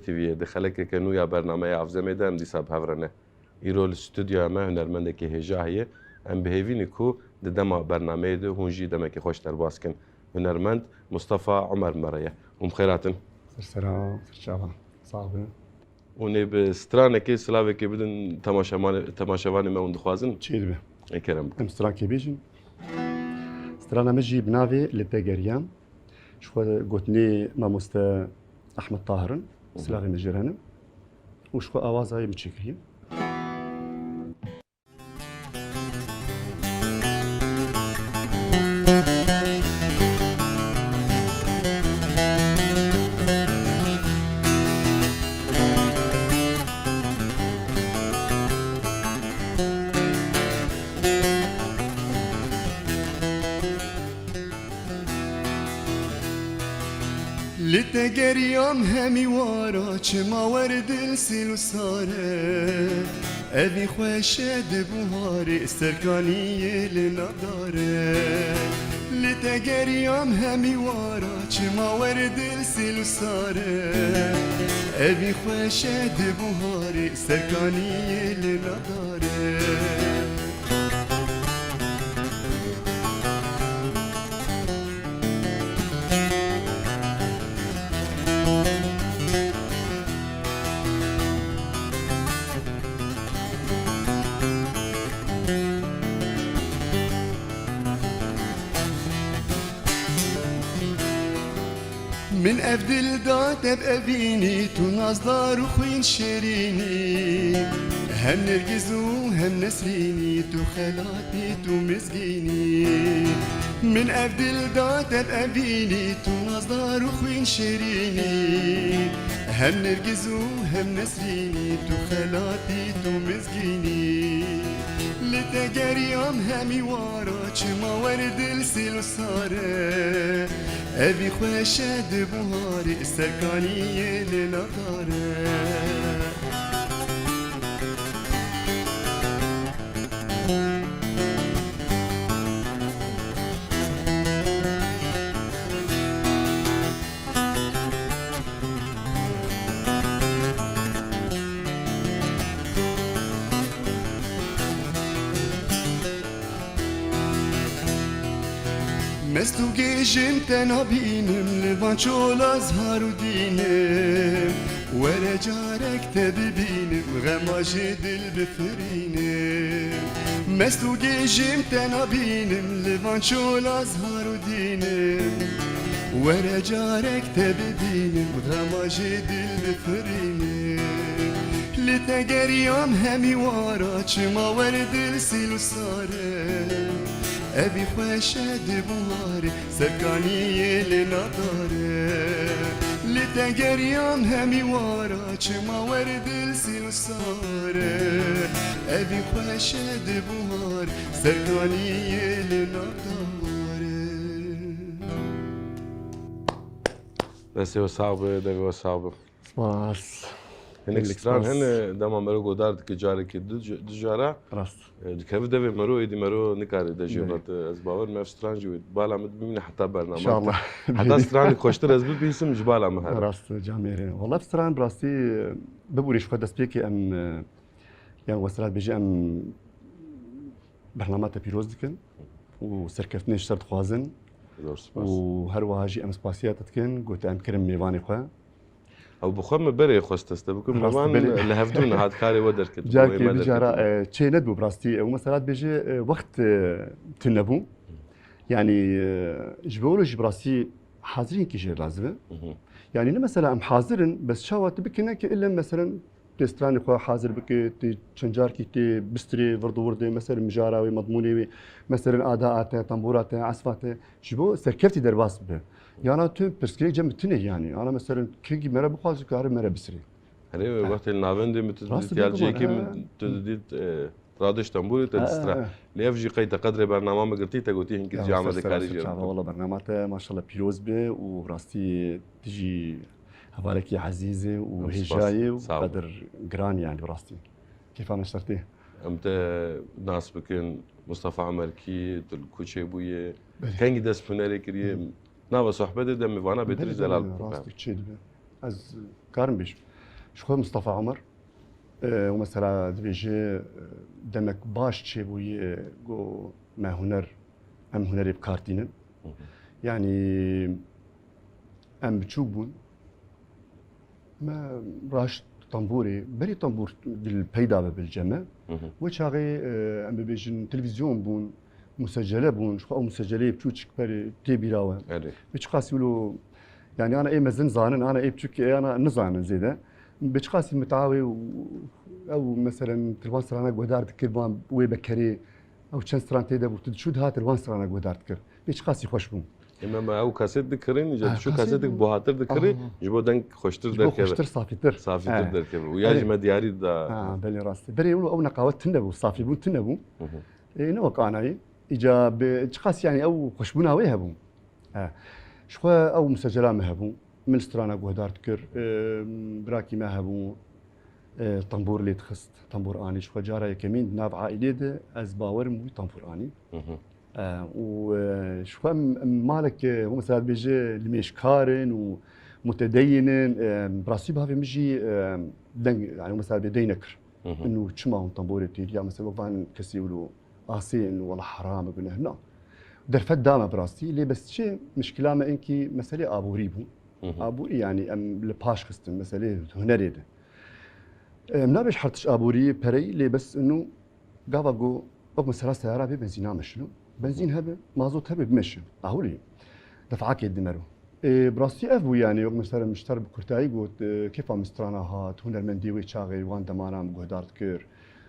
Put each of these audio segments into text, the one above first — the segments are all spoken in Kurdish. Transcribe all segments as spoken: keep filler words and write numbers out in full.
T V'yê di xelekeke nû ya bernameyê Avzemê de em dîsa bi hev re ne. Îro li stûdyoya me hunermendekî hêja heye. Em bi hêvî ne ku di dema bernameyê de hûn jî demekî xweş derbas kin. Hunermend Mustafa Omer bi me re ye. Hûn bi xêr hatin. Ser seran, ser çavan. Sağ olun. Hûn ê bi stranekê silavekê bidin temaşevanê, temaşevanê me hûn dixwazin? Çê dibe. Ê kerem bikin. Em strankê bêjin. Strana min jî bi navê Li Te Geriyam. Ji xwe gotinê mamoste Ahmet Tahir in. Hı hı. Silavê min jê re ne. Û ji xwe awaza wê min çêkiriye. Li te geriyam hemî wara, çima wer dil sîl û sar e. Evî xweş e di buharê, serkaniyê li nav dar e. Li te geriyam hemî wara, çima wer dil sîl û sar e. Evî xweş e di buharê, serkaniyê li nav dar e. Min ev dil da te bi evînî, tu nazdar û xwîn şêrînî. Hem Nêrgiz û hem Nesrînî, tu xelatî, tu mizgînî. Min ev dil da te bi evînî, tu nazdar û xwîn şêrînî. Hem Nêrgiz û hem Nesrînî, tu xelatî, tu mizgînî. Li te geriyam hemî wara, çima wer dil sîl û sar e. Evî xweş e di buharê, serkaniyê li nav dar e. Mest û gêjim te nabînim, li van çola zihar û dînim. Were carek te bibînim, xema ji dil bifirînim. Mest û gêjim te nabînim, li van çola zihar û dînim. Were carek te bibînim, xema ji dil bifirînim. Li te geriyam hemî wara, çima wer dil sîl û sar e. Evî xweş e di buharê, serkaniyê li nav dar e. Li te geriyam hemî wara, çima wer dil sîl û sar e. Evî xweş e di buharê, serkaniyê li nav dar e. Destê we sax be, devê we sax be. Spas. Hinek Gelek stran spas. Hene dema mero godar dike carekê du, du cara. Rast. E, dikeve devê mero, êdî mero nikare de jê Belê. Vat, e, ez bawer me ev stran jî wê bala min bimîne heta bername. İnşallah. Heta stranê xweştir ez bibîsim ji bala min here. Rast, camêrê. Wala stran bi rastî, e, bibûrê ji xwe destpêkê em, e, yan wesela dibêje em bernama te pîroz dikin û serkeftinê ji ser dixwazin. Zor spas. Û her wiha jî em spasiya te dikin, gote em kirin mêvanê xwe. Ew bi xwe me berê xwest ez te bikim. Rast, Mevan belê. Li hevdû niha karê we derket. Carkê wê me bi cara, derket. E, çê nedibû bi rastî. Ew mesela dibêje, e, wext, e, tune bû. Yanî, e, ji bo jî bi rastî hazirînkî jê lazim e. Hı hı. Yanî ne mesela em hazir in, bes çawa tu bikine ki ille mesela tê stranê xwe hazir bike, tê çend carkî tê bistirê, vir di wir de, mesela mijara wê, medmûnê wê, mesela ada ate, tembûra te, esfa te. Ji bo serkeftî derbas bibe. Yana tu pirsgirêk cem tune yanî. Yana mesela kengî mere bixwaze kare mere bisirê. Herê wê wextê li navendê min tu Rast didît, ya bêguman, cihekê ha. Min tu didît, e, radiş tembûrê te Ha, distra. Ha. Lê ev jî qey te qedrê bernama min girtî, te gotî hinkî Ya, cî ser amadekarî ser jî ser çava, wala bernama te maşallah pîroz be û rastî tu jî hevalekî ezîz e û Em spas. Hêja ye û Sağ ol. Qedir giran yanî rastî. Kêfa me ji te re tê. Em te nas bikin, Mustafa Emerkî, tu li ku çêbûye, Belê. Kengî dest bi hunerê kiriye, Hı. Nava sohbetê de mêvana bêtir Belê, ji delal belê, bikin. Rastî çê dibe. Ez karim bêjim. Ji xwe Mustafa Omer, e, û mesela dibêje, e, demek baş çêbûyî, e, ku me huner, em hunerê bi kar tînin. Hı hı. Yanî em biçûk bûn, me raşt tembûrê, berî tembûr bil peyda be bil ceme. Hı hı. Wê çaxê, e, em bibêjin televîzyon bûn, musecele bûn, ji xwe ew museceleyê biçûçik berê tê bîra we. Erê. Wê çiqasî wilo, yanî ana ê mezin zanin, ana ê biçûk ê ana nizanin zêde. Bi çiqasî mitawê û ew meselen tirvan strana guhdar dikir, van wê bekerê, ew çend stran tê de bû, tu diçû dihat tirvan strana guhdar dikir. Bê çiqasî xweş bû. Ê me, me ew kaset dikirin, îca Ha, diçû kaset kasetek bu- buhatir dikirî, Aha. ji bo deng xweştir Ji bo derkeve. Xweştir, safîtir. Safîtir He. derkeve. Û ya jî Erê. me diyarî da. Ha, belê rast e. Berê wilo ew neqawet tune bû, safîbûn tune bû. Hı hı. Ê, ne wek anayî. Îca bi çiqas yanî ew xweşbûna wê hebû. He. Ji xwe ew musecela me hebû. Min strana guhdar dikir. Ê, birakî me hebû. E, tembûr lê dixist. Tembûr anî. Ji xwe cara yekemîn di nav aîlê de ez bawerim wî tembûr anî. Hı hı. E, û, e, ji xwe em, em malek, e, mesela dibêje limêjkar in û mutedeyîn in, e, bi rastî bavê min jî, e, deng, yani mesela bê dey nekir. Hı hı. Inu çima hûn tembûrê têliya, mesela wek van kesê wilo asê in, wela heram e, guneh na. Derfet dame bi rastî, lê bes çi mişkila me inkî meselê aborî bû. Hı hı. Aborî yani em li paş xistin, meselê hunerê de. Em nabêj her tişt aborî, pereyî, lê bes inu gava ku wek mesela seyara bê benzîna meşino. Benzîn hebe, mazot hebe bimeşin. Ahulî. Defakê dimero. Ê, bi rastî ev bû yani, wek mesela min ji te re bi kurtayî got, e, kêfa min strana hat, hunermendê wê çaxê wan demanan guhdar dikir.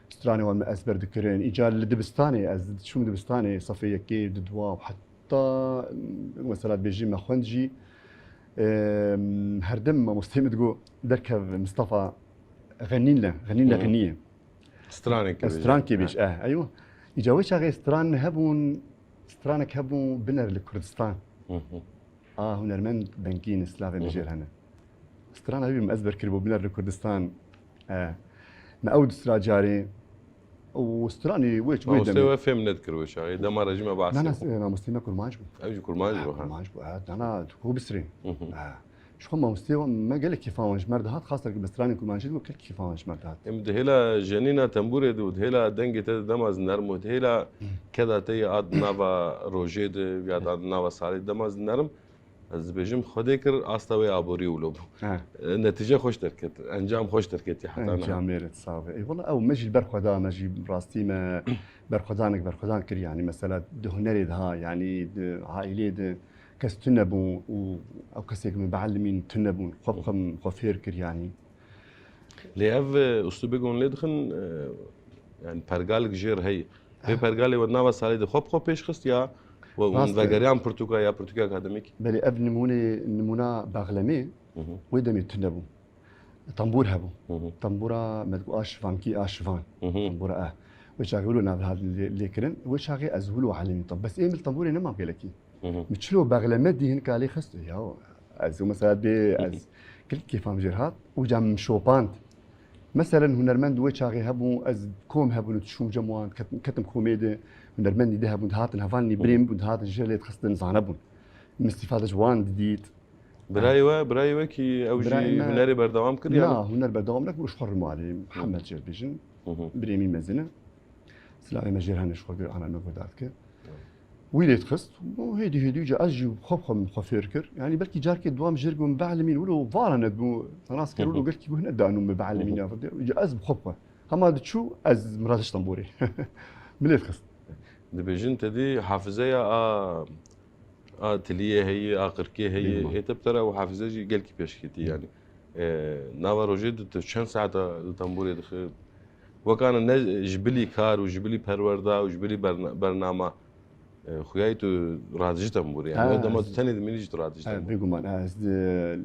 Stranê wan min ezber dikirin. Îcar li dibistanê, ez diçûm dibistanê, sefê yekê, du, dua û heta, mesela dibêjî me xwend jî, e, herdem mamostê min digot, derkev Mistefa Xenîn le, Xenîn le Hı. Xenî ye. Stranek Ez bêje. strankê Ha. bêj, eh, eywa. Îca wê çaxê stran hebûn, stranek hebûn biner li Kurdistan. Hı hı. A hunermend Bengîn, slavê Hı hı. mijêr hene. Strana wî min ezber kiribû biner li Kurdistan. Eh, me ew distra carê û stranê wê, wê Mamoste demê. we fêm nedikir wê çaxê. Dema rejîma Na, na, Baasê bû. Mamostê me kurmanc bû. Ew jî kurmanc Ha, bû, ha. kurmanc bû, ha. Dana tu ku bisirê. Hı hı. Ha. Ji xwe mamostê wan me gelek kêfa wan ji me re dihat, xaster ki bi stranên kurmancî digot, gelek kêfa wan ji me re dihat. Em di hêla jenîna tembûrê de û di hêla dengê te de dema ez nerm û di hêla keda te yê a di nava rojê de ya da di nava salê de dema ez nerm, ez dibêjim Xwedê kir asta wê aborî wilo bû. He. E, netîce xweş derket, encam xweş derketî heta niha. Encamê re sax be. Ê, wela ew me jî li ber xwe da, me jî rastî me berxwedanek berxwedan kir, yanî mesela di hunerê de ha, yanî di aîlê de kes tune bû û ew kesê ki min biellimîn tune bûn, xwe bi xwe min xwe fêr kir, yanî. Lê ev, e, uslûbê ku hûn lê dixin, e, yani pergalek jêr heye. Vê Eh. pergalê we nava salê de xwe bi xwe pêş xist ya we hûn Rast e. vegeriyan pirtûka ya pirtûka akademîk? Belê ev nimûnê, nimûna Baxlemê Hı hı. wê demê tune bû. Tembûr hebû. Hı hı. Tembûra me digot a şivankî, a şivan. Hı hı. Tembûra e. Wê çaxê wilo nav hat lê, lê kirin. Wê çaxê ez wilo elimî tam. Bes ê min li tembûrê nemam gelekî. Hı hı. Min çilo Baxleme dî hinka lê xist. Ya ez û mesela bê Hı hı. ez gelek kêfam jêr hat. Û ca min şopand. Meselen hunermend wê çaxê hebûn, ez kom hebûn û dişûm cem wan, ketim, ketim komê de hunermendî de hebûn, dihatin hevalnî Hı hı. birêm bûn, dihatin jê lê dixistin, zane bûn. Min îstîfade ji wan didît. Birayê we, birayê we kî ew jî Birayê me hunerê berdewam kir, Na, yani? huner berdewam nekir, ji xwe rimalê, Hı. Mihemed jê dibêjin. Hı hı. Birêmî mezin e. Silavê me jêr hene ji xwe gir, ana me guhdar dike. Hı. Wî lê dixist, û hêdî hêdî ca ez jî xwe bi xwe min xwe fêr kir. Yani belkî carkê dua min jêr got, min biellimîn, wilo vara ne bû, nas kir, Hı hı. wilo gelkî guh ne danu min biellimîn Hı hı. ya vide. Ca ez bi xwe bi xwe. Hema diçû, ez min re dişt tembûrê. Min lê dixist. Dibêjin te dî hafizeya a A tiliyê heye, a qirkê heye, Bêguman. ê te bi te re ew hafize jî gelkî pêş ketî, Hı. yani. E, nava rojê de tu çend saeta li tembûrê dixî? Wek ana ne ji bilî kar û ji bilî perwerda û ji bilî berna-, bernama, e, xuyayî tu radijî tembûrê, yani. Ha, Wê dema tu ez tenê dimînî jî tu radijî Ha, tembûrê. bêguman, ha, ez, e,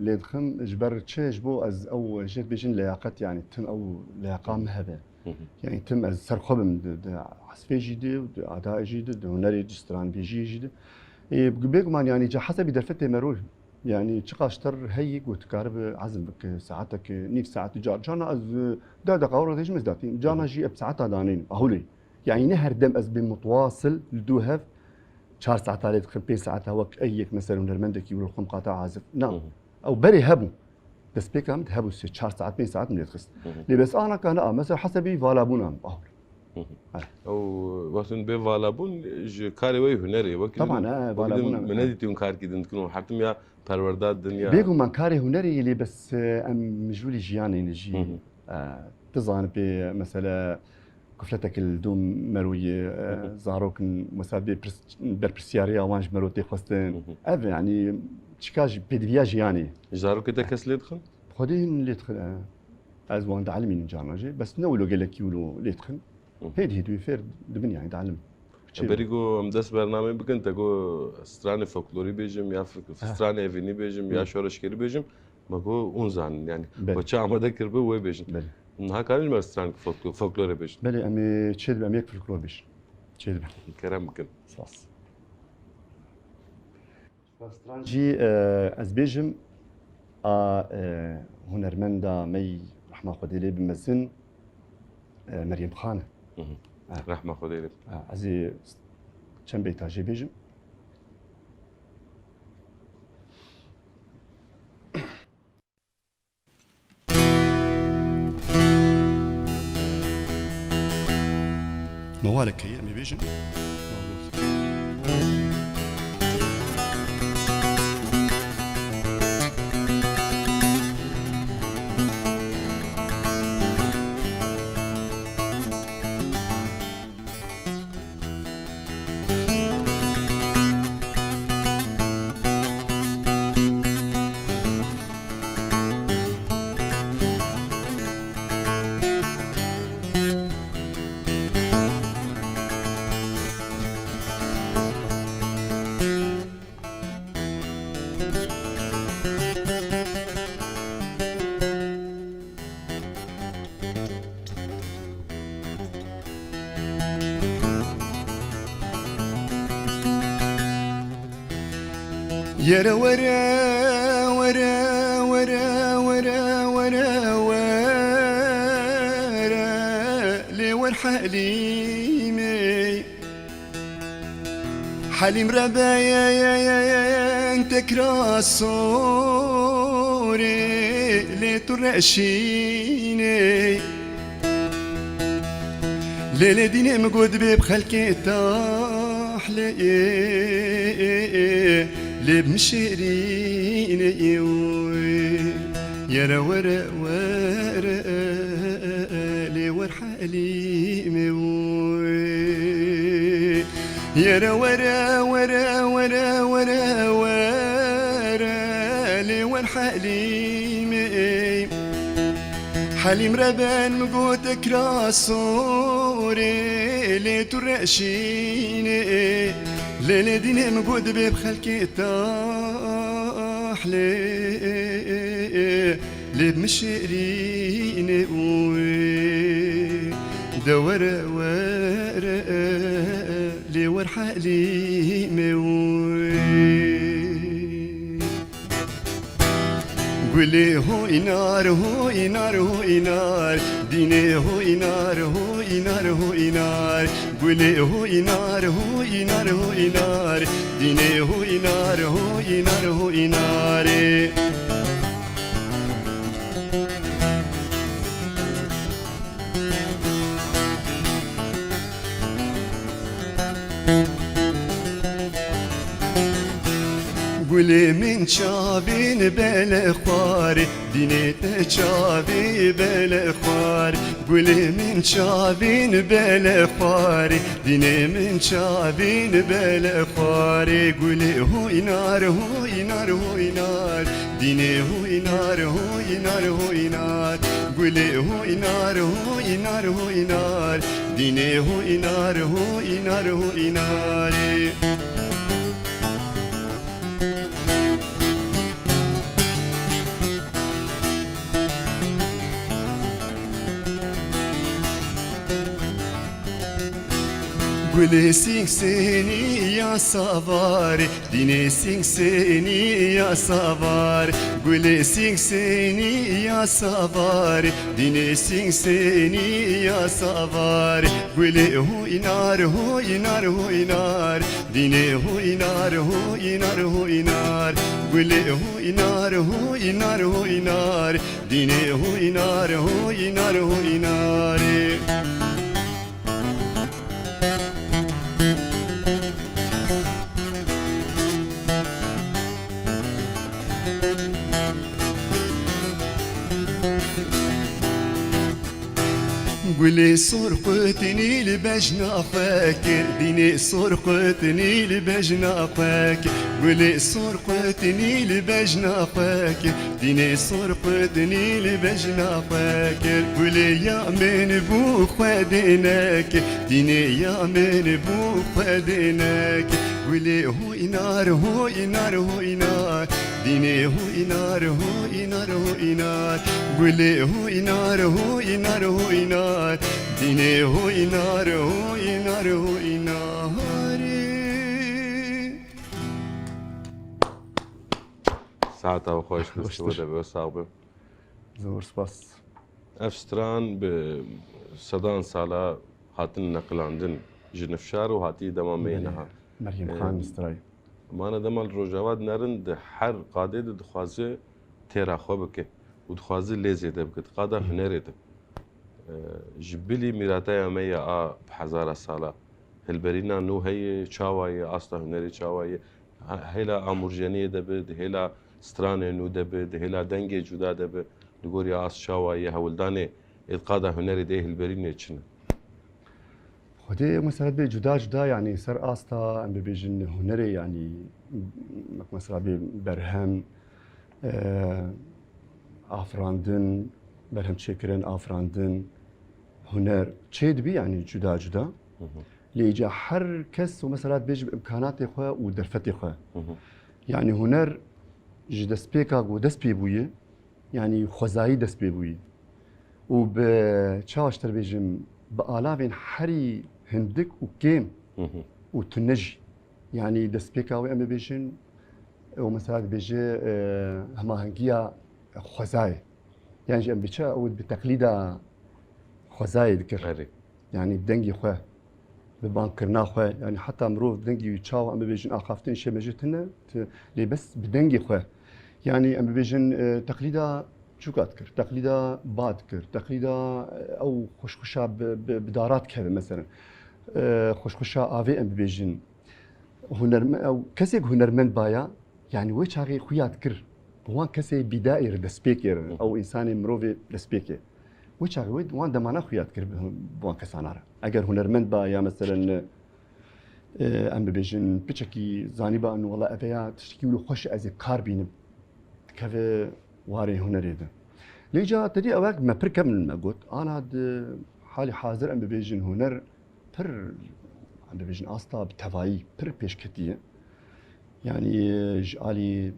lê dixim, ji ber çi, ji bo ez ew jê dibêjin leyaqet, yani, tim ew leyaqa min hebe. Hı hı. Yani, tim ez ser xwe bim di, di esfê jî de, di ada jî de, di hunerê, di stranbêjiyê jî de. Ê, bêguman, yani, ca hesebî derfetê me rû, yani, çiqas ji te re heyî ku tu karibe ezm bike, saetek, nîv saet, car, carna ez, e, deh deqa were dêjim ez datîm, carna Hı hı. jî eb saeta danîn, ahulê. Yani, ne her dem ez bê mutwasil li dû hev, çar saeta lê dixim, pênc saeta wek ey yek, mesela, hunermendekî wilo xwe miqata azif. Na. Hı hı. Ew berê hebû. Destpêka min hebû sê çar saet, pênc saet min lê dixist. Hı hı. Lê bes ana ka ne, mesela hesebî valabûna min, bahur. Hı hı. Evet. Ew wextên bê valabûn ji karê wê hunerê, wekî Taban, din, e, wekî din valabûna min, min e. nedîtî hûn karkî din dikin û hetim ya perwerda din ya. Bêguman karê hunerê yê lê bes, e, em mijûlî jiyanê ne jî. Hı hı. E, tu zanî pê, mesela, kufletek li dû mero yê, e, Hı hı. zarok in, mesela bê pirs-, berpirsiyariya wan ji mero tê xwestin. Hı hı. Ev, yanî, çika jî pêdiviya jiyanê. Ji zarokê te kes lê dixin? Xwedê hin lê dixin, e. Ez wan dielimînim carna jî. Bes ne wilo gelekî wilo lê dixin. Hı. Hêdî hêdî wê fêr dibin, yanî, dielim. Çi? Berî ku em dest bernameyê bikin, te ku stranê folklorî bêjim, ya fik-, Ha. stranê evînî bêjim, ya Hı. şoreşgerî bêjim, me ku hûn zanin, yanî, Belê. we çi amade kiribe, wê bêjin. Belê. Niha karin ji me re stranê folklo-, folklorê bêjin. Belê, em ê çê dibe, em yek folklor bêjin. Çê dibe. Kerem bikin. Spas. Strancî, e, ez bêjim, a, e, hunermenda me yî, rehma Xwedê lê bi, mezin, e, Meryem Xan e. Hı hı. Ha. Rehma Xwedê lê. Ha, ez ê çend beyta jê bêjim. Mewalek heye, em ê bêjin. Yere were, were, were, were, were, were, lê wer Helîmê. Helîm Rebeyen tekra sorê, lê tu reşînê. Lê lê dînê min got bê bi xelkê tahlê, lê bi min şêrînê. Yere were were, lê wer Helîmê wê. Yere were, were, were, were, were, lê wer Helîmê. Helîm Reben min got ekra sorê, lê tu reşînê. Lê lê dînê min got bê bi xelkê tahlê. Lê bi min şêrînê wê, de were were, lê wer Helîmê wê. Gulê ho înar, ho înar, ho înar, dînê ho înar, ho înar, ho înar. Gulê ho înar, ho înar, ho înar, dînê ho înar, ho înar, ho înarê. Gulê min çavên bele xwarê, dînê te çavê bele xwarê. Gulê min çavên bele xwarê, dînê min çavên bele xwarê. Gulê ho înar, ho înar, ho înar, dînê ho înar, ho înar, ho înar. Gulê ho înar, ho înar, ho înar, dînê ho înar, ho înar, ho înarê. Gulê sîng sênî ya savarê, dînê sîng sênî ya savarê. Gulê sîng sênî ya savarê, dînê sîng sênî ya savarê. Gulê hoynar, hoynar, hoynar, dînê hoynar, hoynar, hoynar. Gulê hoynar, hoynar, hoynar, dînê hoynar, hoynar, hoynar. Gulê sor qutinî li bejna xwe kir, dînê sor qutinî li bejna xwe kir. Gulê sor qutinî li bejna xwe kir, dînê sor qutinî li bejna xwe kir. Gulê ya min bû xwe dênek, dînê ya min bû xwe dênek. Gulê hoynar, hoynar, hoynar, dînê hoynar, hoynar, hoynar. Gulê hoynar, hoynar, hoynar, dînê hoynar, hoynar, hoynar. Saeta we xweş, destê we de be, sax be. Zor spas. Ev stran bi sedan sala hatin neqilandin ji nifşar û hatî dema me yê niha. Meryem Xan Ee, Mistrayî. Mane dema li Rojava dinerin, di her qadê de dixwaze têra xwe bike û dixwaze lê zêde bike. Di qada hunerê de. Ee, ji bilî mîrataya me ya a bi hezara sala. Hilberîna nû heye, çawa ye, asta hunerê çawa ye? Ha-, hêla amûrjeniyê de be, di hêla stranê nû de be, di hêla dengê cuda de be, li gor ya ast çawa ye, hewldanê ê di qada hunerê de ê hilberînê çi ne? Xwedê mesela bê cuda cuda, yanî ser asta em bibêjin hunerê, yanî wek mesela bê berhem, e, afirandin, berhem çêkirin, afirandin, huner çê dibî, yanî cuda cuda. Hı hı. Lê îca her kes û mesela dibêjim imkanatê xwe û derfetê xwe. Hı hı. Yanî huner ji destpêka ku dest pê bûye, yanî xwezayî dest pê bûye. Û bi çawa ji te bêjim, bi alavên herî hindik û kêm Hı hı. û tune jî. Yanî destpêka wê em bibêjin, û mesela dibêje, e, hemahengiya xwezayê. Yan jî em bi çi ew bi teqlîda xwezayê dikir. Erê. Yanî dengê xwe, bi bangkirina xwe, yanî heta mirov dengî wî çawa em bibêjin axaftin şêmejê tune, ti-, lê bes bi dengê xwe. Yanî em bibêjin, e, teqlîda çûka dikir, teqlîda ba dikir, teqlîda, e, ew xweşxweşa bi, bi, bi dara dikeve meselen. E, xweşxweşa avê em bibêjin. Hunerme-, ew kesek hunermend baya, yanî wê çaxê xuya dikir, bi wan kesê bîdaî re destpêkê re, Hı hı. ew însanê mirovê destpêkê. Wê çaxê wê wan demana xuya dikir bi, bi wan kesana re. Eger hunermend ba ya meselen, e, em bibêjin piçekî zanîba û wela ev ya tiştekî wilo xweş ez ê kar bînim. Dikeve warê hunerê de. Lê ca tedî ew me pir kevn me got. Ana di halî hazir em bibêjin huner pir, em bibêjin asta bi tevayî pir pêşketî ye. Yanî ji alî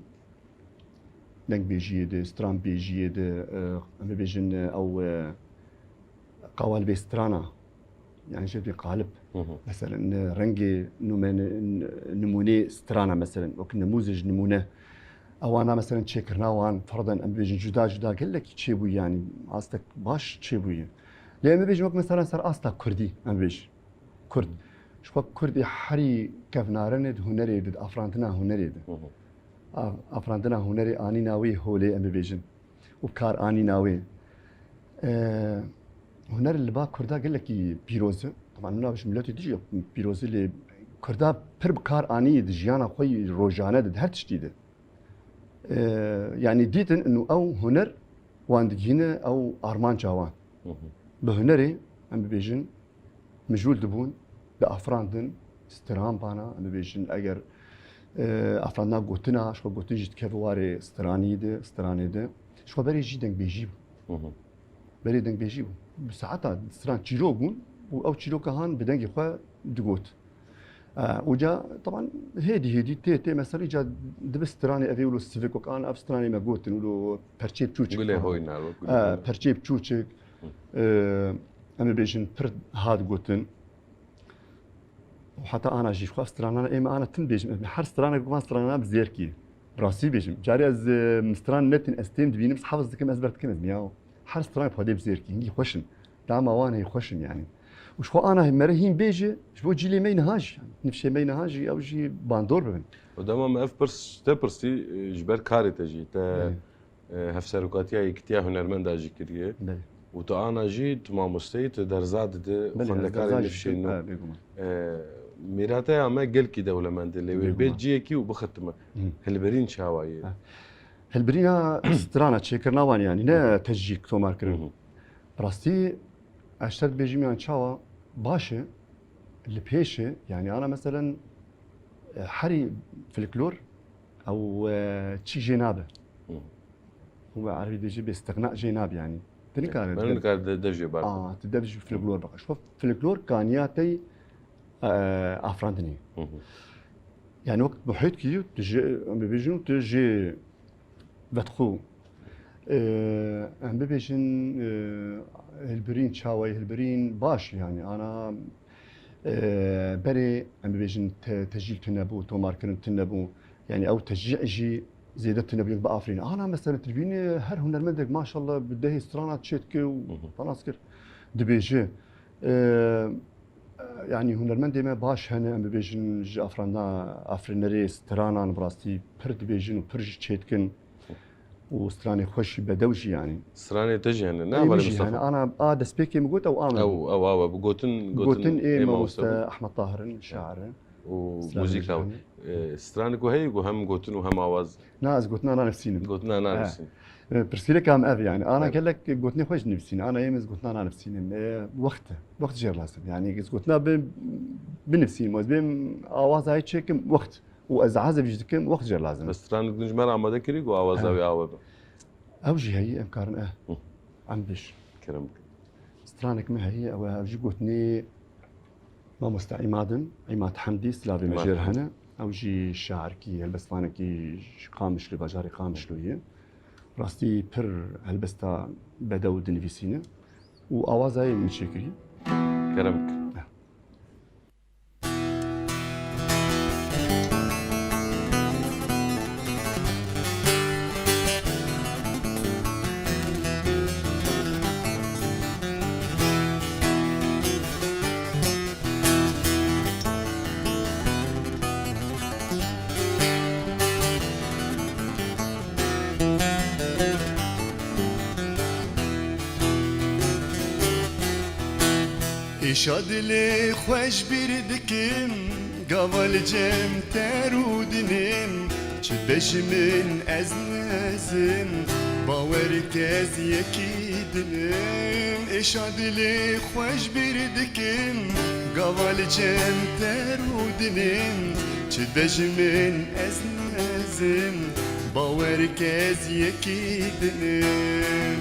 dengbêjiyê de, stranbêjiyê de, e, em bibêjin, e, ew, e, qawalbê strana, yanî ji vê qalib. Hı hı. Meselen, e, rengê numene-, n-, nimûnê strana, meselen, wek nimûzij nimûne. Ewana, meselen, çêkirina wan, ferden, em bibêjin, cuda cuda gelekî çêbûyî, yanî astek baş çêbûyî. Lê em bibêjin, wek, meselen, ser asta kurdî, em bibêjin. Kurd. Ji xwe kurdî herî kevnarine di hunerê de, di afirandina hunerê de. Hı hı. Af-, afirandina hunerê anîna wê holê em bibêjin. Û kar anîna wê. E, huner li ba kurda gelekî pîroz e. Teban min navê ji miletê dijî pîroz e, lê kurda pir bi kar anî di jiyana xwe yî rojane de, di her tiştî de. E, yanî dîtin û ew huner wan digihîne ew armanca wan. Hı hı. Bi hunerê em bibêjin, mijûl dibûn, diafirandin, stran bana, em bibêjin, eger, e, afirandina gotina, ji xwe gotin jî dikeve warê stranî de, stranê de. Ji xwe berê jî dengbêjî bû. Hı hı. Berê dengbêjî bû. Bi saeta stran çîrok bûn û ew çîroka han bi dengê xwe digot. E, û ca, teban, hêdî hêdî tê tê, mesela, îca dibe stranê evê wilo sivik wek an ev stranê me gotin, wilo perçê biçûçik Gulê falan. Hoynar, wek Gulê E, Hoynar. Perçê biçûçik, Hı. e, em ê bêjin pir hat gotin. Û heta ana jî xwe stranana ê me ana tim bêjim. Ez her stranek van stranana bi zêrkî. Bi rastî bêjim. Carê ez, e, stran netin ez têm dibînim, ez hefiz dikim, ez ber dikim, ez miyaw. Her stranek xwedê bi zêrkî. Hingî xweş in. Dama wan hê xweş in yani. Û ji xwe ana mere hîn bêje, ji bo cîlê me niha jî. Nifşê me niha jî, ew jî bandor bibin. Û dema me ev pirs te pirsî, e, ji ber karê te jî. Te Belê. e, hevserokatiya Yekîtiya Hunermenda jî kiriye. Belê. Û tu ana jî tu mamosteyî, tu derza dide Belê, xwendekarê derza jî nifşên nû. Ha, bêguman. E, mîrateya me gelkî dewlemend e, lê wê Bêguman. bê ciyekî û bixitime. Hı. Hilbirîn çawa ye? Ha. Hilbirîna strana çêkirina wan, yanî ne Hı hı. tecîk tomarkirin. Hı hı. Bi rastî, ez ji te dibêjim yan çawa baş e, li pêş e, yanî ana meselen, e, herî folklor, ew, e, çî jê nabe. Hı. Û we erebî dibêje bê stigna jê nabe yanî. Tu nikare Ben dev- nikare de, dev jê bar. Aa, tu dev ji folklor bixwe. Ji xwe folklor kaniya tey, e, afrandinê. Hı hı. Yani wek muhît kî tu jê, em bibêjin tu jê vetxû. E, em bibêjin, e, hilbirîn çawayê hilbirîn baş yani ana, e, berê em bibêjin te-, tecîl tune bû, tomarkirin tune bû. Yani ew tecî jî zêde tune bû bi afirîn. Ana mesela tu dibînî her hunermendek maşallah bi dehê strana çêdike û Hı hı. falan kir dibêje. E, yani hunermendê me baş hene, em bibêjin ji afrana, afirînerê stranan bi rastî pir dibêjin û pir jî çêdikin û stranê xweş jî bedew jî yani. Stranê te jî hene, ne Ê min hevalê jî Mustafa? hene, ana a destpêkê min got ew a min Ew, bû. ew, ew, bi gotin, gotin Gotin ê ê mamoste mamoste Ehmed Tahir in, şair e. û Stranê muzîka jî wî. hene. E, stranik wî heye ku hem gotin û hem awaz? Na, ez gotina nanivîsînim. Gotina He. nanivîsînim. E, pirsgirêka min ev yani. Ana Evet. gelek gotinê xwe ji nivîsîne. Ana êm ez gotina nanivîsînim. E, wext e. Wext jê re lazim. Yani ez gotina bi-, binivîsînim. Ez bêm awaza wî çêkim wext. Û ez ezeb jî dikim wext jê re lazim. Bes stranik din ji me re amade kirî ku awaza He. wî awe be? Ew jî heye em karin e. Hı. Em biş. Kerem bikin. Stranek me heye, ew e, ew jî gotinê mamoste Îmad in, Îmad Hemdî, silavê me Îmad jê re Hemdî. hene. Ew jî şairkî, helbestvanekî ji Qamişlo, bajarê Qamişlo ye. Rastî pir helbesta bedew dinivîsîne û awaza yê min çêkirî. Kerem bikin. Eh. Êşa dilê xwe ji bîr dikim, gava li cem te rûdinin, çi be ji min ez nezim, bawer ke ez yekî dinim. Êşa dilê xwe ji bîr dikim, gava li cem te rûdinin, çi be ji min ez nezim, bawer ke ez yekî dinim.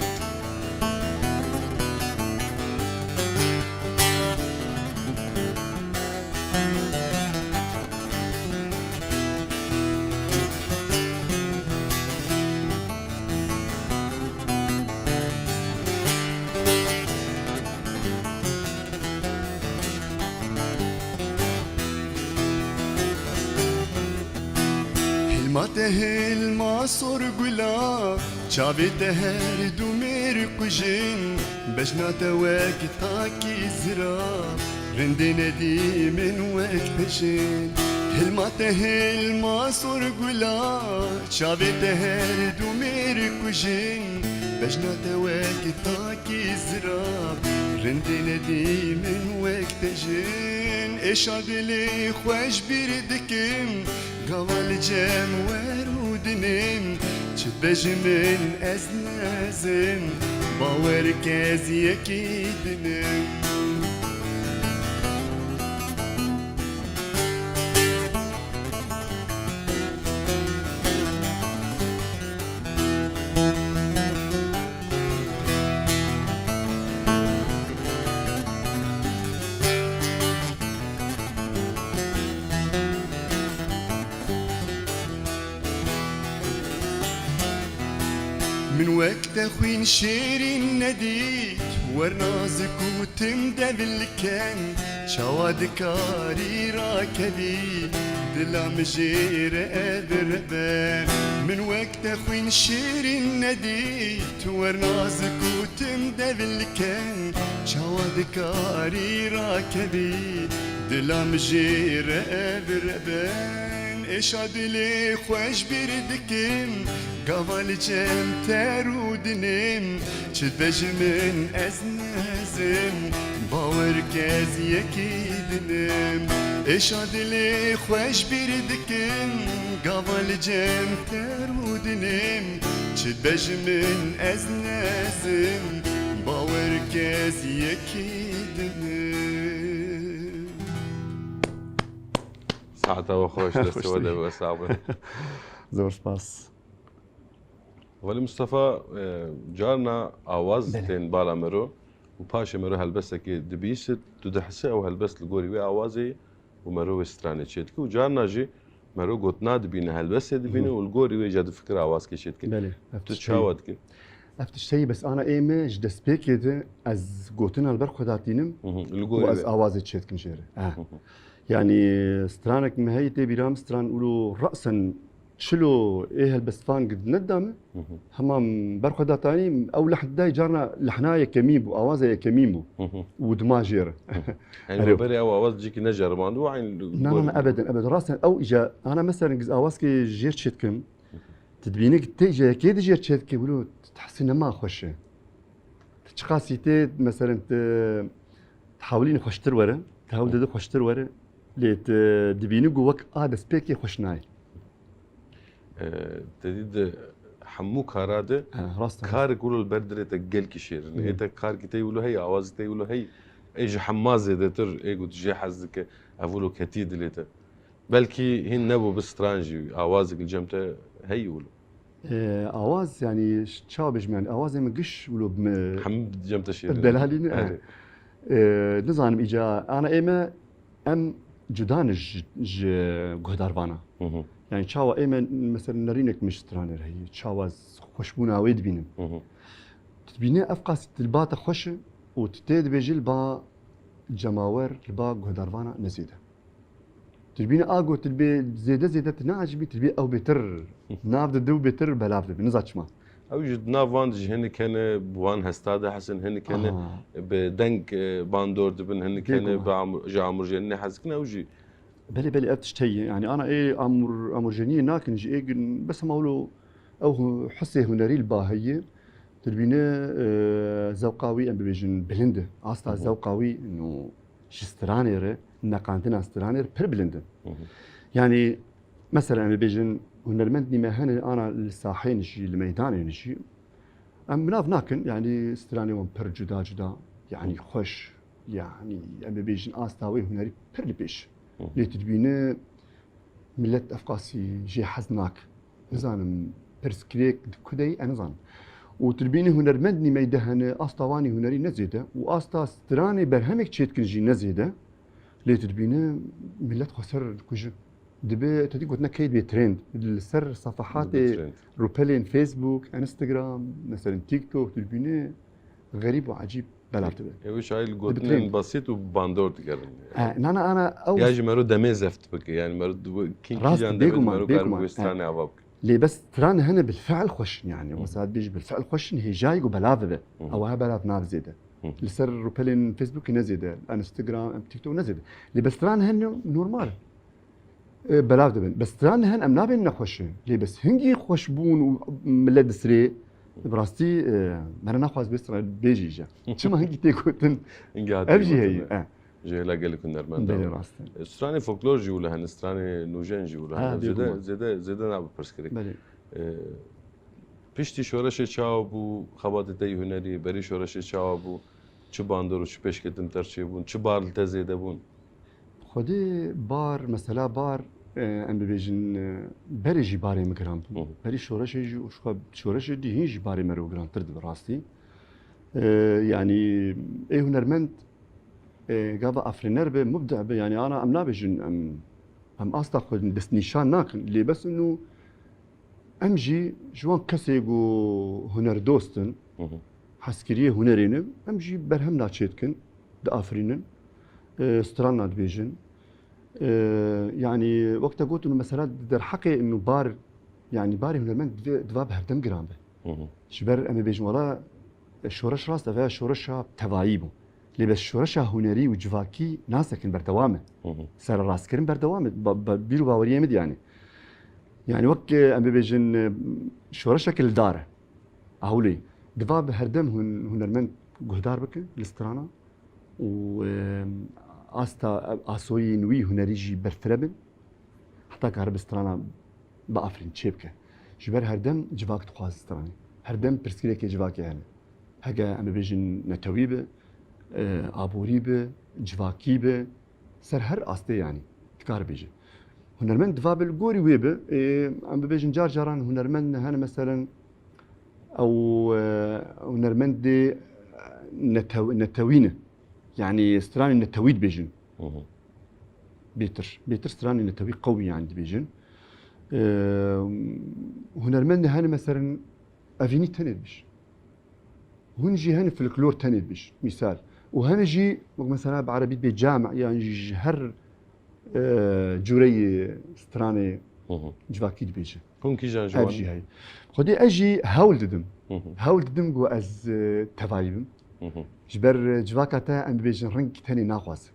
Hilma te hilma sor gula, çavê te her du mêr kujin, bejna te wek takî zira, rindê nedî min wek pejin. Hilma te hilma sor gula, çavê te her du mêr kujin, bejna te wek takî zira, rindê nedî min wek te jin. Êşa dilê xwe ji bîr dikim, gava li cem we rûdinim, çi be ji min ez nezim, bawer ke ez yekî dinim. Min wek te xwîn şêrîn nedît, werna zikûtim devilken, çawa dikarî rakevî, dila min jê re birebe. Min wek te xwîn şêrîn nedît, werna zikûtim devilken, çawa dikarî rakevî, dila min jê re birebe. Êşa dilê xweş bîr dikim, gava li cem ter û dinim, çi dibe ji min ez nezim, bawer ke ez yekî dinim. Êşa dilê xweş bîr dikim, gava li cem ter û dinim, çi dibe ji min ez nezim, bawer ke ez yekî dinim. Saeta we xweş, destê we de be sax be. Zor spas. Welî Mustafa, e, carna awaz Belê. tên bala mero û paşê mero helbestekê dibîsit, tu dihisi ew helbest li gorî wê awazê û mero wê stranê çêdike û carna jî mero gotina dibîne, helbestê dibîne Hı. û li gorî wê jî difikir awazkê çêdike. Belê, ev Tu tişt çawa heye. dikî? Ev tişt heye, bes ana ê me ji destpêkê de ez gotina li ber xwe datînim Hı hı, li û gorî ez wê. awazê çêdikim jê re. Eh. Hı hı. Yanî stranek me heye tê bîra min, stran wilo resen çilo ê helbestvan nedida min. Hı hı. Hema min ber xwe datanî, ew lehn didayê carna lehna yekemîn bû, awaza yekemîn bû. Hı hı. Û dima jê re. Hı hı. Yani Erê. we berê ew awaz cîkî neceribandibû, eyn Na, na, na, ebeden, ebeden. Rasten ew îca, ana meselen giz awazkê jêr çêdikim. Hı hı. Tu dibînî ki tê îca yekê di jêr çêdike, wilo tu hesî nema xweş e. Tu çiqasî tê, meselen tu hewlîn xweştir were, tu hewl dide xweştir were. Lê tu dibînî ku wek a destpêkê xweş nayê. E, te dî di hemû kara de Ha, rast e. karek wilo li ber dilê te gelkî şêrin. Hı. Ê te karkî te wilo heye, awazî te wilo heye. Ê ji hema zêdetir, ê ku tu jê hez dike, ev wilo ketî dilê te. Belkî hîn nebû bi stran jî, awazek li cem te heye wilo. E, awaz, yanî, ş-, çawa bêjim, yanî, awazê min giş wilo bi me Hemî cem te şêrin. delalî ne. Erê. E, nizanim, îca, ana ê me, em cuda ne ji, ji guhdarvana. Hı hı. Yanî, çawa ê me, mesela, nerînek min ji stranê re heye, çawa z-, xweşbûna wê dibînim. Hı hı. Tu dibîne ev qasî tu li ba te xweş e û tu tê dibêjî li ba cemawer, li ba guhdarvana ne zêde. Tu dibîne a got tu dibê zêde zêde tu neecibî, tu dibê ew bêtir nav dide û bêtir belav dibe. Niza çima. Ew jî di nav van de jî hinek hene, bi wan hesta dihesin, hinek hene Aha. bi deng, e, bandor dibin, hinek hene Bêguman. bi amûr-, ji amûrjenînê hez dikin, ew jî Belê, belê, ev tişt heye. Yanî ana ê amûr-, amûrjeniyê nakin jî ê gün bes hema wilo ew hu-, hisê hunerî li ba heye. Tu dibîne, e, zewqa wî, em bibêjin, bilind e. Asta Hı hı. zewqa wî, no, ji stranê re, neqandina stranê re pir bilind e. Hı hı. Yanî, mesela, em bibêjin, hunermendî me hene ana li sahên jî, li meydanên jî, em bi nav nakin, yanî, stranê wan pir cuda cuda, yanî, Hı. xweş, yanî, em bibêjin, asta wê hunerî pir li pêş. Hı hı. Lê tu dibîne, Milet ev qasî jê hez nake. Nizanim pirsgirêk di ku de ye, ez nizanim. Û tu dibînî hunermendî meyde hene, asta wanî hunerî ne zêde û asta stranê berhemek çêdikin jî ne zêde. Lê tu dibînî milet xweser dikuje. Dibe, te dî gotina key dibe trend. Li ser sefehatê Dibe trend. rûpelên Facebook, Instagram, meselen TikTok, tu dibînî xerîb û ecîb belav dibe. Ew çayî li Dibe gotinên trend. besît û bandor digerin. E, na, na, ana, ew Ya jî mero demê zeft bike. Yani mero du-, kî, Rast, kîjan demê bêguman, mero kar bêguman. bi stranê ava bike. Lê bes stran hene bil fiil xweş in yani. Hı. Mesela bêjî bil fiil xweş in hêjayî ku belav dibe. Hı. Ew ha belav nabe zêde. Hı. Li ser rûpelên Facebookê ne zêde, Instagram, em TikTok ne zêde. Lê bes stran hene normal. E, belav dibin. Bes stran hene em nabên nexweş in. Lê bes hingî xweş bûn û millet disirê, bi rastî, e, me re naxwaz bê stran bêjî jî. Çima hingî tê gotin? Hingî hatî Ev jî gotin, heye. e. E. Ji hêla gelek hunermend Belê e. rast e. E, stranê folklor jî wilo hene, stranê nûjen jî wilo Ha, hene. Zêde, bêguman. zêde, zêde nabe pirsgirêk. Belê. E, piştî şoreşê çawa bû, xebatê te yê hunerî, berî şoreşê çawa bû, çi bandor û çi pêşketin ter çêbûn, çi bar li te zêde bûn? Xwedê bar, mesela bar, e, em bibêjin, e, berê jî barê min giran bû. Hı hı. Berî şoreşê jî û şoreşê dî hîn jî barê me re girantir dibe rastî. E, yanî ê hunermend, e, gava afirîner be, mubdeh be, yanî ana em nabêjin, em, em asta xwe destnîşan nakin. Lê bes û Em jî ji wan kesê ku hunerdost in, Hı hı. hezkiriyê hunerê ne, em jî berhemna çêdikin, diafirînin, e, strana dibêjin. E, yanî wek te gotin, mesela di derheqê inu bar, yanî barê hunermend dive, diva bi herdem giran be. Hı hı. Ji ber em ê bêjin, wela, e, şoreş rast e, veya şoreşa tevayî bû. Lê bes şoreşa hunerî û civakî nasekin, berdewam e. Hı hı. Sererastkirin berdewam e. Ba-, ba-, bîr û baweriyê min diyanê. Yani wek, e, em bibêjin, e, şoreşeke li dar e. Ewlê. Diva bi herdem hun-, hunermend guhdar bikin li strana û, e, asta, asoyên wî hunerî jî berfire bin. Heta kare bi strana biafirîn, çêbike. Ji ber herdem civak dixwaze stranê. Herdem pirsgirêkê civakê hene. Heke em bibêjin netewî bi, e, aborî bi, civakî bi, ser her astê yanî dikare bêje. Hunermend diva bi li gorî wê bi, e, em bibêjin car caran hunermend hene meselen ew, e, hunermendê netew-, netewî ne. Yanî stranên netewî dibêjin. Hı hı. Bêtir. Bêtir stranên netewî qewî yanî dibêjin. E, hunermendê hene meselen evînî tenê dibêjin. Hûn jî hene folklor tenê dibêjin, mîsal. Û hene jî, wek mesela bi erebî dibê cami, yan jî ji her, e, cûreyê stranê Hı hı. civakî dibêjin. Hûn kîjan ji Ev wan? Jî heye. Xwedê ez jî hewl didim. Hı hı. Hewl didim ku ez, e, tevayî bim. Hı hı. Ji ber, e, civaka te em bibêjin reng tenê naxwaze.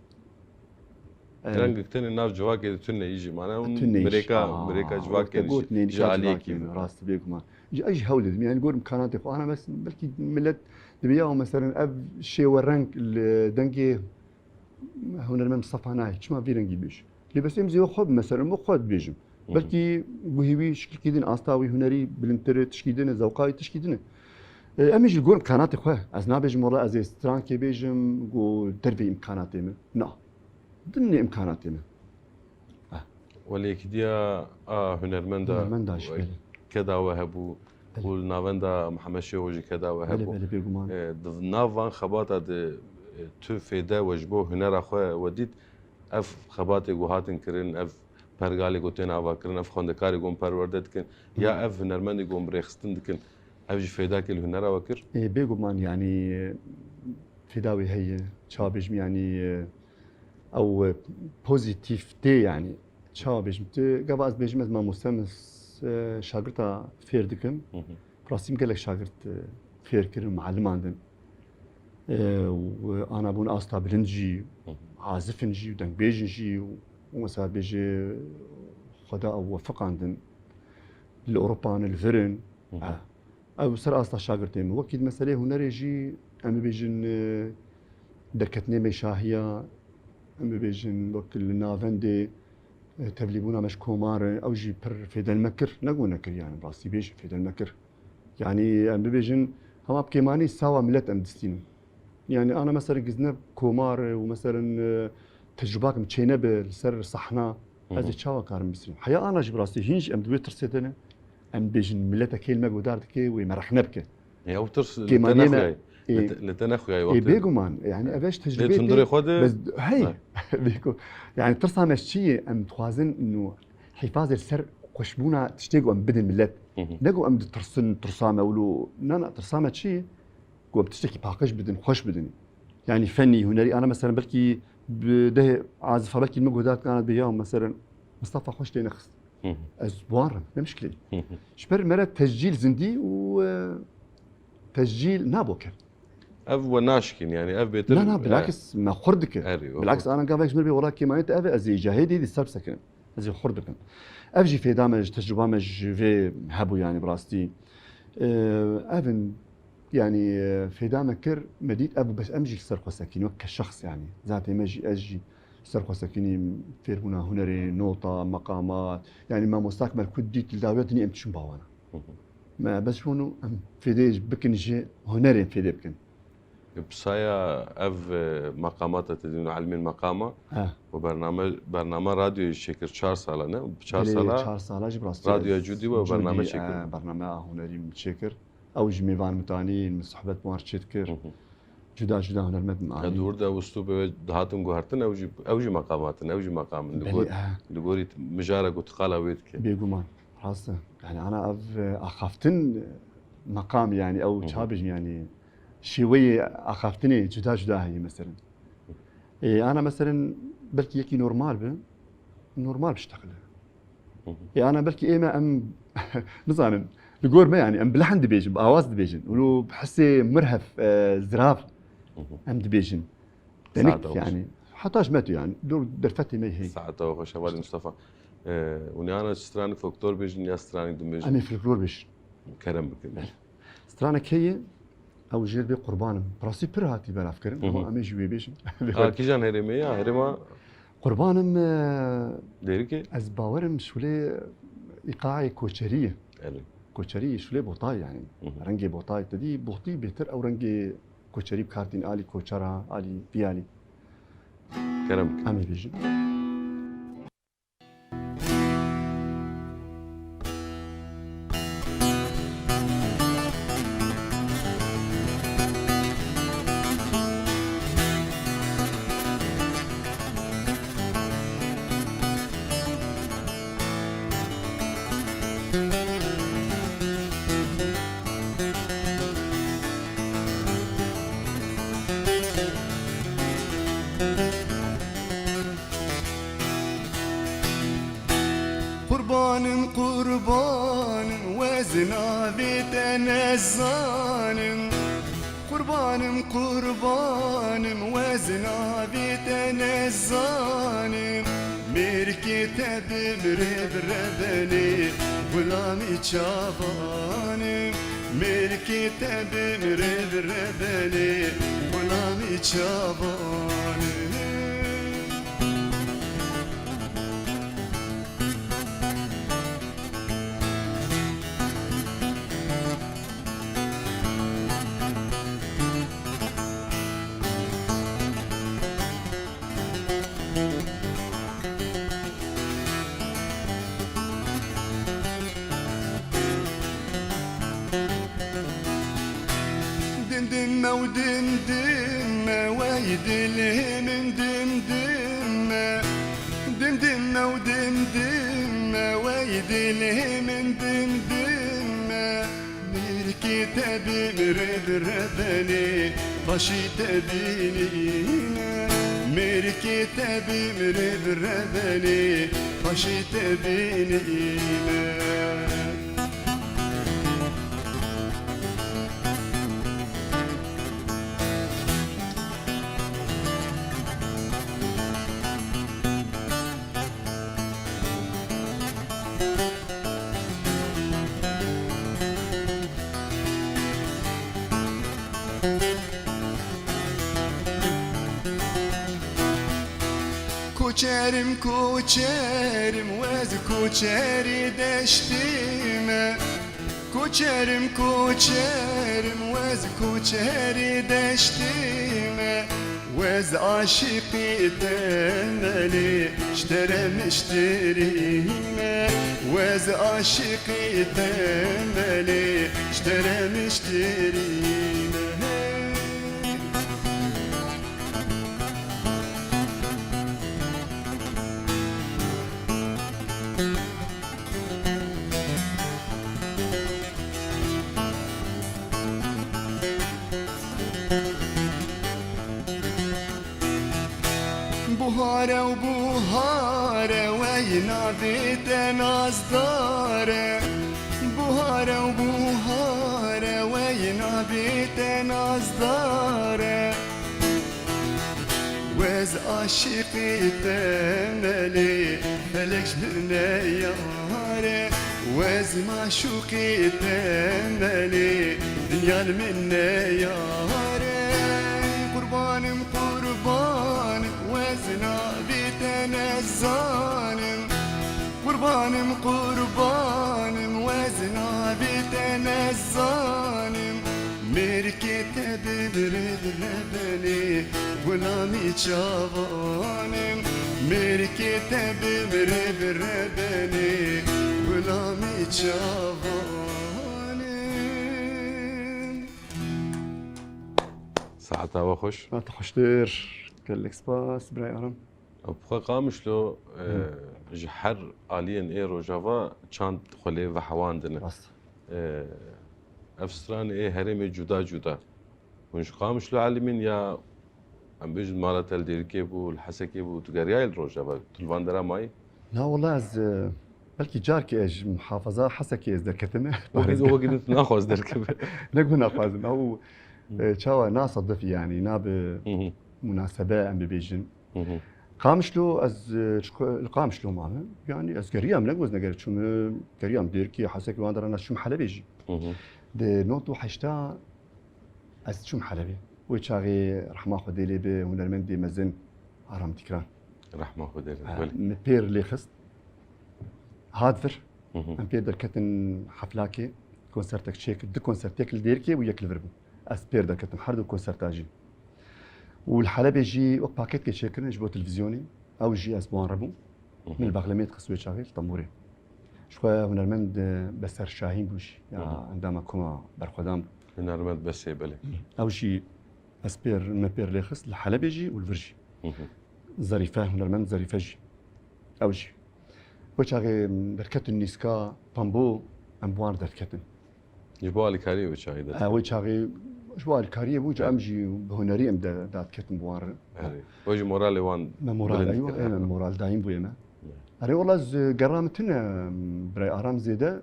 E, Rengek tenê nav civakê de tune yî jî. Mane hûn tune yî jî. Mirêka, Aa, mirêka wek te civakê got, jî, nênika ji aliyekî civakê me. Rastî bêguman. Ji, ez jî hewl didim. Yani gorim kanatê xwe. Ana mes-, belkî millet dibe ya meselen ev şêwe reng li dengê hunermend Mistefa nayê. Çima vî rengî bêj? Lê bes em zêwe xwe bi meselen, em xwe dibêjim. Hı hı. Belkî guhê wî şikilkî din, asta wî hunerî bilindtir e, tişkî din e, zewqa wî tişkî din e. E, em ê jî li gor imkanatê xwe. Ez nabêjim, wela ez ê strankê bêjim, ku dervê imkanatê min. Na. Din ne imkanatê min. Ah. Welê yekîtiya a hunermenda Hunermenda jî, belê. Keda we hebû. Belê. Û li navenda Mihemed Şêxo jî keda we Belê, hebû. Belê, bêguman. E, di nav van xebata de, e, tu fêde we ji bo hunera xwe we dît, ev xebatê ku hatin kirin, ev pergalê ku tên avakirin, ev xwendekarê ku hûn perwerde dikin, ya Hı. ev hunermendê ku hûn bi rêxistin dikin, ev jî fêdakê li hunera we kir? Ê, bêguman, yanî, fêda wê heye. Çawa bêjim, yanî, ew pozîtîf tê, yanî. Çawa bêjim? Tu, gava ez bêjim, ez mamoste me, s-, şagirta fêr dikim. Hı hı. Rastî min gelek şagirt, e, fêr kirin, muallimandin. E, û ana bûn asta bilind jî, Hı hı. azifin jî, dengbêjin jî, û mesela bêje Xweda ew wefiqandin. Li Ewropa ne, li vir in. Hı hı. Ha. Ew ser asta şagirtê min. Wekî di meseleyê hunerê jî, em bibêjin, e, derketinê me şahiya, em bibêjin, wek li navendê, e, tevlîbûna me ji komar, e, ew jî pir fêdel me kir. Ne ku nekir, yani, rastî bêjin fêdel me kir. Yani, em bibêjin, hema bi kêmanî sawa milet em distînin. Yani, ana mesela gizne komar û mesela, e, tecrübakim çênebe li ser sahna, ez ê Hı hı. çawa karim bisînim? Heya ana jî bi rastî hîn jî em di wê tirsê de ne. Em bêjin milete kêl me godar dike wê me rexne bike. Ya, ew tirs li te Kêmaniyê me, nexuyay. Ê, Li te, li te nexuyay ê, wextê. Bêguman, yani, Evet. ev eş Lê tecrübê tundurê tê, xwe de bes, hey, Ha. bêgu-, yani, tirsa me çi ye? Em dixwazin inu hifazê li ser xweşbûna tiştê ku em bidin millet. Hı hı. Ne ku em ditirsin, tirsa me wilo. Na, na, tirsa me çi ye? Ku em tiştekî paqij bidin, xweş bidin. Yani fenî, hunerî, ana mesela belkî bi dehê azifa belkî min guhdar dikana dibê ya mesela Mistefa xweş tê nexist. Hı hı. Ez warim, ne mişkilê. Hı hı. Ji ber me re tescîl zindî û, e, tescîl nabo ke. Ev we naşkîn, yani ev bêtir, Na, na, e, bilakis me xurt dike. Erê, we Bilakis xurt. ana gavek ji min bê wela kêmanê te ev e, ez ê cahê dê dî ser bisekinim. Ez ê xurt dikim. Ev jî fêda me ji tecrüba me ji vê hebû, yani bi rastî. E, ev in, yani, e, fêda me kir, me dît ev bes em jî li ser xwe sekîn, wek ke şexs yani. Zatê me jî, ez jî li ser xwe sekînîm, fêrbûna hunerê, nota, meqamat. Yani mamostak me li ku dît li dawiya dinê em diçin bawana. Hı hı. Me bes hûn û em fêdê bikin ji hunerê fêdê bikin. Bi saya ev, e, meqamata te dîn û elmên meqama Ha. û bername, bername radyoyê çêkir çar sala ne? Bi çar Belê, sala çar sala jî bi rastî radyoya ez Cûdî we Cûdî, bername çêkir. e, bername a hunerî min çêkir. Ew jî mêvan min tanîn, min sohbet bi wan çê dikir. Hı hı. Cuda cuda hunermend min Ya anîn. di wir de ew uslûbê we dihatin guhertin, ew jî, ew jî meqamat in, ew jî meqam in. Li Belê, gor, e. li gorî t-, mijara ku tu qala wê dike. Bêguman. Rast e. Yani ana ev, e, axaftin, e, meqam yani ew çabêjin yani şêweyê axaftinê cuda cuda heye meselen. E, ana meselen belkî yekî normal bi, normal bişteqile. E, ana belkî ême em nizanim, li gor me yani em bi lehn dibêjin, bi awaz dibêjin. Û bi hisê mirhev, e, zirav em dibêjin. Denik yani. Heta ji me tu yani. Dur derfetê me heye. Saeta we xweş, hevalî Mustafa. E, hûn ê ana stranê folklor bêjin ya stranê din bêjin? Em ê folklor bêjin. Kerem bikin. Belê. Stranek heye, ew jêr bê Qurban im. Bi rastî pir hatî belavkirin, ama em ê jî wê bêjin. Ha, kîjan herêmê ya? Herêma Qurban im, e, Dêrikê? Ez bawerim şûlê îqaê koçerî ye. Elê. Koçerî şûlê Botay yani. Rengê Botay te dî, Botî bêtir ew rengê koçerî bi kar tîn, alî koçera, alî vî alî. Kerem bikin. Em ê bêjin. Qurbanim, qurbanim, we ez navê te nezanim. Qurbanim, qurbanim, we ez navê te nezanim. Mêrikê te bimire bi rebenê, gulamî çavan im. Mêrikê te bimire bi rebenê, gulamî çavan im. Dimdime û dimdime, wey dilê min dimdime. Dimdime û dimdime, wey dilê min dimdime. Mêrikê te bimire bi rebenê, paşî te bînîme. Mêrikê te bimire bi rebenê, paşî te bînîme. Koçerim, koçerim, we ez koçerî deştî me. Koçerim, koçerim, we ez koçerî deştî me. We ez aşiqî temelê, ji te re miştirî me. We ez aşiqî temelê, ji te re miştirî me. Buhare û buhare, wey navê te nazdar e. Buhare û buhare, wey navê te nazdar e. We ez aşiqî temelê, felek ji min neyare. We ez maşûqî temelê, dinya li min neyare. Qurbanim, qurbanim, we ez navê te nezanim. Qurbanim, qurbanim, we ez navê te nezanim. Mêrikê te bimire bi rebenê, gulamî çavan im. Mêrikê te bimire bi rebenê, gulamî çavan im. Saeta we xweş. Saeta xweştir. Gelek spas, birayê Aram. Ew bi xwe Qamişlo, e, Ji her aliyên ê Rojava çand xwe lê vehewandine. Rast. Ee, ev stranê ê herêmê cuda cuda. Hûn ji Qamişlo elimîn ya, em bêjin mala te li Dêrikê bû, li Hesekê bû, tu geriyayî li Rojava, tu li van dera mayî? Na wala ez, e, belkî carkê ez ji muhafaza Hesekê ez derketime. Wekî, wekî din tu naxwaz derkeve. Ne ku naxwazim, ew, e, çawa nasadif yani, na bi Hı hı. munasebe em bibêjin. Hı hı. Qamişlo ez, e, ji ku-, li Qamişlo mame. Yani ez geriyam, ne ku ez negerî çûm, e, geriyam Dêrikê, Hesekê wan dera na çûm Helebê jî. Hı hı. Di nod û heşta ez çûm Helebê. Wê çaxê rehma Xwedê lê bi hunermendê mezin Aram Dîkran. Rehma Xwedê lê, Ha, belê. min pêr lê xist. Hat vir. Hı hı. Em pêr derketin heflakê, konsertek çêkir. Du konsertek li Dêrikê û yek li vir bû. Ez pêr derketim her du konserta jî. Û li Helebê jî wek paketkê çêkirin ji bo televîzyonê. Ew jî ez bi wan re bûm. Hı hı. Min li bexlemê dixist wê çaxê li tembûrê. Ji xwe hunermend, e, Beser Şahîn bû jî. Ya Hı hı. endama koma berxwedan bû. Hunermend Besê, belê. Ew jî ez pêr, me pêr lê xist li Helebê jî û li vir jî. Hı hı. Zerîfe, hunermend Zerîfe jî. Ew jî. Wê çaxê derketin nîska, tambo, em bi wan re derketin. Ji bo alîkariyê wê çaxê de. E, wê çaxê ji bo alîkariyê bû, Evet. em jî bi hunerî em de, dadiketin bi wan re. Erê. Wê jî moralê wan Me moral, bilind eywa, dikir, e, me ha. moral dayîn bûye me. Evet. Erê, wala ez gerra min tune, birayê Aram zêde,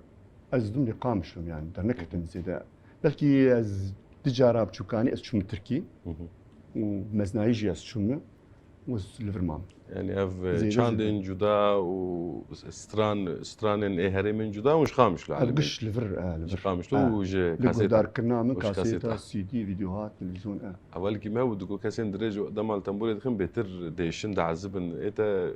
ez dûm lê Qamişlo, yani, derneketim zêde. Belkî ez du cara biçûkanî ez çûm Tirkî Hı hı. û meznayî jî ez çûm. Û li vir mam. Yani ev, e, Zêde, çandên zêde. cuda û stran, stranên ê herêmên cuda û ji Qamişlo Ev elimîn. giş li vir, e, li Ji vir. Qamişlo E, û ji li kasêta. guhdarkirina min Û ji kasêta, kasêta. C D, videoha, televîzyon, e. Ewelkî me bû, digo kesên dirêj dema li tembûrê dixin bêtir diêşin, diezibin. Ê te,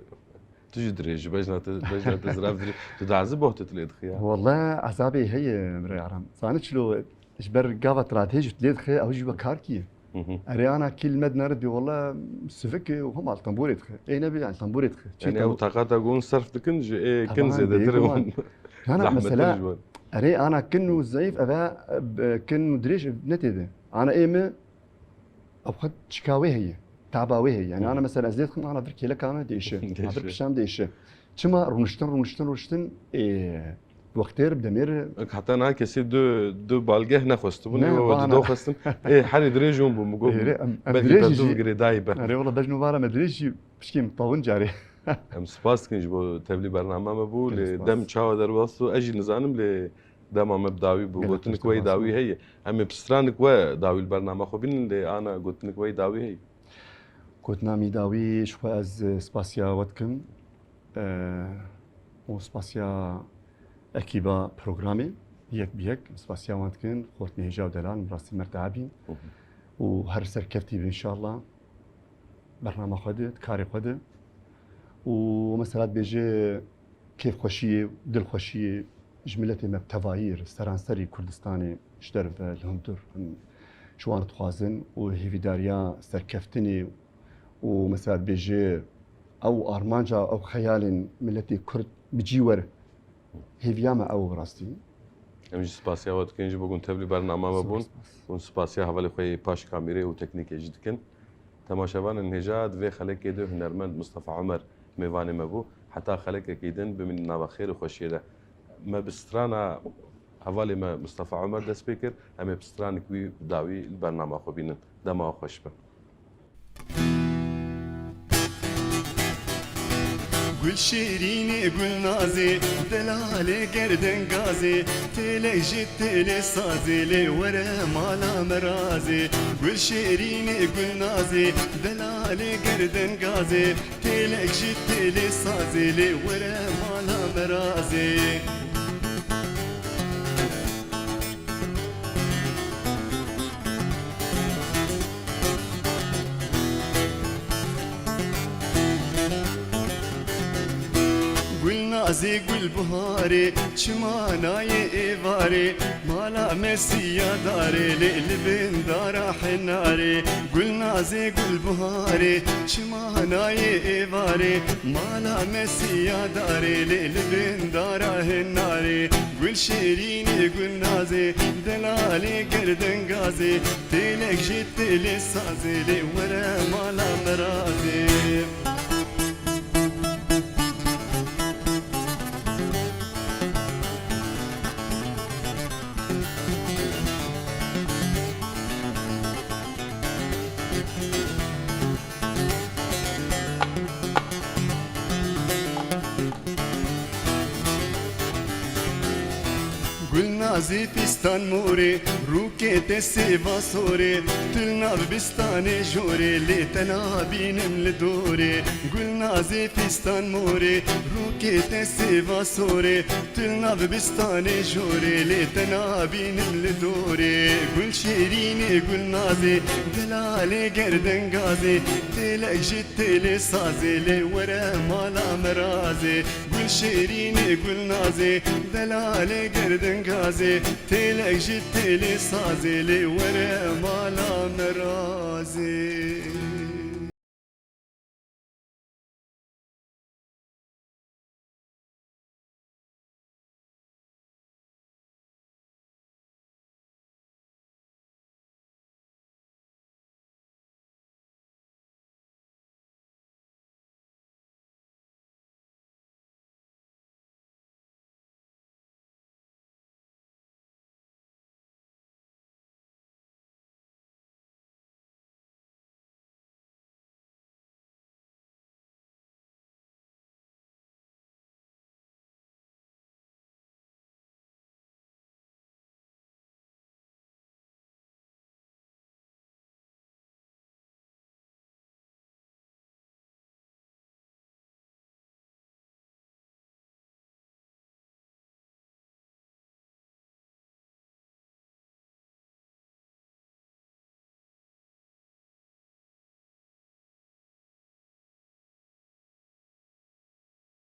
tu jî dirêj, bejna te, bejna te zirav dirêj. Tu diezib boh tu lê dixî ya? Wele ezabê heye, birayê Aram. Zanî çilo, ji ber gava tu radihêj tu lê dixî, ew jî we kar kî. Hı hı. Erê ana kî li me dinere dê wele sivik û hema li tembûrê dixe. Ê nebê, yani tembûrê dixe. Çi Yani tembû- ew taqata ku hûn serf dikin ji ê kin Taban, zêdetir e bêguman. hûn. Na, na, zehmettir mesela, ji wan. Erê ana kin û zeyîf eve, e, kin û dirêj ne tê de. Ana ê me ew xwe çika wê heye. Taba wê heye. Yani Hı hı. ana mesela ez lê dixim ana vir kêleka me dêşe. Dêşe. Ana vir pişam dêşe. Çima rûniştin, rûniştin, rûniştin, ê, wextê re, bi demê re. Heta niha kesê du, du balgeh nexwestibûn, Ne, ê we bana. Dudo xwestin. Ê, herê dirêj hûn bû, min got, Ê, re, em, em belkî dirêj pertûk jî girêdayî be. Erê, wala bejno vara me dirêj jî pişkê min tawin carê. Em spas dikin ji bo tevlî bername me bû, Gelek lê spas. dem çawa derbas bû, ez jî nizanim, lê dema me bi dawî bû. Gelek Gotinik spas. wê dawî heye. Em ê pistranik we dawî li bername xwe bînin, lê ana gotinik wê dawî heye. Gotina min dawî ji xwe ez, e, spasiya we dikim. E, û spasiya ekîba programê yek bi yek spasiya wan dikin. Xortmê hêja û delal, rastî merda bîn. Hı hı. Û her serkeftî be înşallah. Bernama xwe de, karê xwe de. Û mesela dibêje kêfxweşiyê, dilxweşiyê ji miletê me bi tevayî re, seranserî Kurdistanê ji derve li hundir em ji wan dixwazin û hêvîdariya serkeftinê û mesela dibêje ew armanca, ew xeyalên miletê Kurd bi cî were. Hêviya me ew rastî. Em jî spasiya we dikin ji bo ku tevlî bernama me Spas, bûn. spas. Hûn spasiya hevalê xwe yê paş kamîrê û teknîkê jî dikin. Temaşevanên hêja, di vê xelekê de hunermend Mistefa Omer mêvanê me bû. Heta xelekekî din bimînin nava xêr û xweşiyê de. Me bi strana hevalê me Mistefa Omer dest pê kir. Em ê bi stranik wî bi dawî li bernama xwe bînin. Dema we xweş be. Gul şêrînê gul nazê, delalê gerdengazê, têlek ji têlê sazê, lê were mala me razê. Gul şêrînê gul nazê, delalê gerdengazê, têlek ji têlê sazê, lê were mala me razê. Gul nazê gul buharê, çima nayê êvarê, mala me siya darê, lê li bin dara henarê. Gul nazê gul buharê, çima nayê êvarê, mala me siya darê, lê li bin dara henarê. Gul şêrînê gul nazê, delalê gerdengazê, têlek ji têlê sazê, lê were mala me razê. Zî fîstan morê, rûkê te sêva sorê, tu li nav bistanê jorê, lê te nabînim li dorê. Gulnazê fîstan morê, rûkê te sêva sorê, tu li nav bistanê jorê, lê te nabînim li dorê. Gul şêrînê, gulnazê, delalê gerdengazê, têlek ji têlê sazê, lê were mala me razê. Gul şêrînê, gul nazê, delalê gerdengazê, têlek ji têlê sazê, lê were mala me razê.